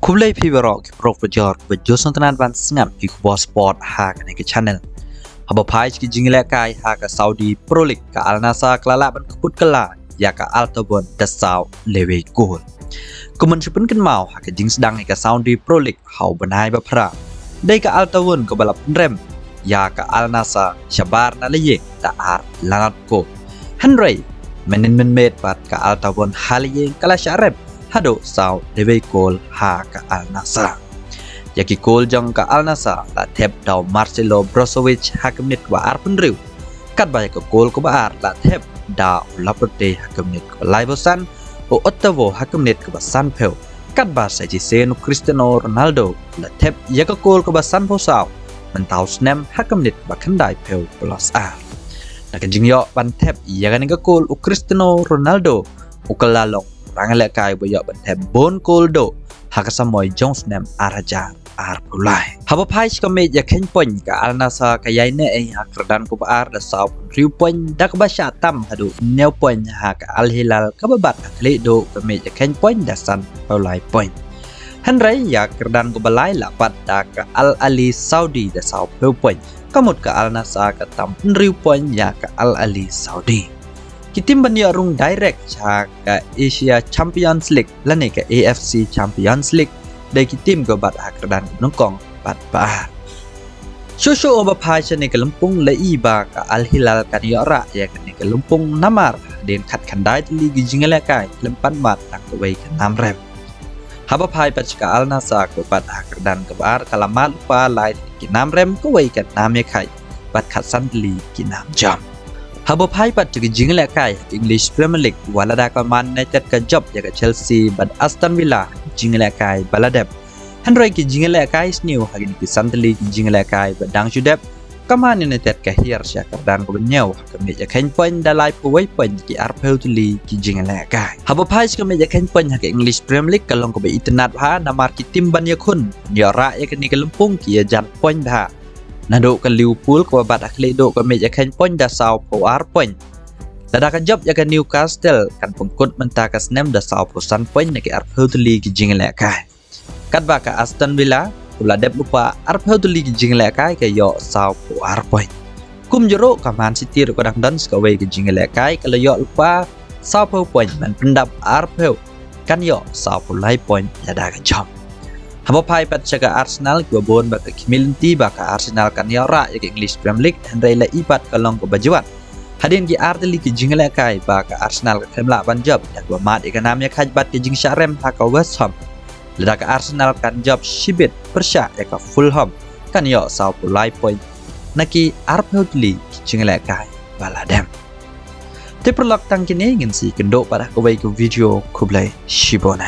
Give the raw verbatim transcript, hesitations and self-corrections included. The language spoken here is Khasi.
Khublei phi baroh ki paralok bajor, ba ju sngewtynnad ban sngap ki khubor sport ha kane ka channel. Haba phai ki jingïalehkai ha ka Saudi Pro League, ka Al Nassr ka la lah ban kput kylla ïa ka Al Taawoun da saw lewei kol. Kumne shu pynkynmaw ha ka jingsdang ïa ka Saudi Pro League ha u bnai ba phra, dei ka Al Taawoun kaba la pynrem ïa ka Al Nassr shabar na la ïing da ar lanot kol. Hynrei mynnin mynmiet pat ka Al Taawoun ha la ïing ka la shah rem haduh saw lewei kol ha ka Al Nassr. Ïa ki kol jong ka Al Nassr la thep da u Marcelo Brozovic ha ka minit kaba arphew hynriew, katba ïa ka kol kaba ar la thep da u Laporte ha ka minit kaba laiphew san, u Otavio ha ka minit kaba sanphew, katba sa shisien u Cristiano Ronaldo la thep ïa ka kol kaba sanphew saw mynta u snem ha ka minit kaba khyndaiphew plus ar. Na ka jingïoh ban thep ïa kane ka kol, u Cristiano Ronaldo u kylla long u nongïalehkai ba ïoh ban thep bun kol duh ha ka samoi jong u snem ar hajar arphew lai. Haba phai sha ka mej ïakheiñ point, ka Al Nassr ka ïaineh ei ha ka kyrdan kaba ar da sawphew hynriew point, da kaba shah tam haduh hynñiew point ha ka Al Hilal kaba bat ha khlieh duh ka mej ïakheiñ point da sanphew lai point. Hynrei ïa ka kyrdan kaba lai la bat da ka Al Ahli Saudi da sawphew point, ka mut ka Al Nassr ka tam hynriew point ïa ka Al Ahli Saudi. Ki tim ban ïoh rung direct sha ka Asia Champions League lane ka A F C Champions League dei ki tim kiba bat ha ka kyrdan kaba nyngkong bad ba ar. Shuh shuh haba phai shane ka lympung, la i ba ka Al Hilal kan ïoh rah ïa kane ka lympung namar hadien khatkhyndai tylli ki jingïalehkai khlem pat mad tang kawei ka nam rem. Haba phai pat sha ka Al Nassr kaba bat ha ka kyrdan kaba ar, ka la mad lypa lai tylli ki nam rem, kawei ka nam ïakhaiñ bad khatsan tylli ki nam jop. Haba phai pat sha ki jingïalehkai ha ka English Premier League, wat lada ka Man United ka jop ïa ka Chelsea bad Aston Villa ha ki jingïalehkai ba la dep, hynrei ki jingïalehkai sniew ha kine ki san tylli ki jingïalehkai ba dang shu dep, ka Man United ka hiar sha ka kyrdan kaba hynñiew ha ka mej ïakheiñ point da laiphew wei point na ki arphew tylli ki jingïalehkai. Haba phai sha ka mej ïakheiñ point ha ka English Premier League, ka long kaba itynnad bha namar ki tim ban ïakhun ban ïoh rah ïa kane ka lympung ki ïajan point bha. Naduh ka Liverpool kaba bat ha khlieh duh ka mej ïakheiñ point da sawphew ar point. Lada ka jop ïa ka Newcastle, kan pynkut mynta ka snem da sawphew san point na ki arphew tylli ki jingïalehkai. Katba ka Aston Villa kaba la dep lypa arphew tylli ki jingïalehkai ka ïoh sawphew ar point. Kumjuh ruh ka Man City ruh ka dang don sa kawei ka jingïalehkai, ka la ïoh lypa sawphew point, ban pyndap arphew, kan ïoh sawphew lai point lada ka jop. Haba phai pat sha ka Arsenal, kiba bun ba ka khmih lynti ba ka Arsenal kan ïoh rah ïa ka English Premier League, hynrei la i pat ka long kaba jwat. Hadien ki ar tylli ki jingïalehkai ba ka Arsenal ka khlem lah ban jop, da kaba mad ïa ka nam ïakhaiñ bad ka jingshah rem ha ka West Ham. Lada ka Arsenal kan jop shibit pyrshah ïa ka Fulham, kan ïoh sawphew lai point na ki arphew tylli ki jingïalehkai ba la dep. Te paralok, tang kine, ngin sa ïakynduh pat ha kawei ka video. Khublei shibun.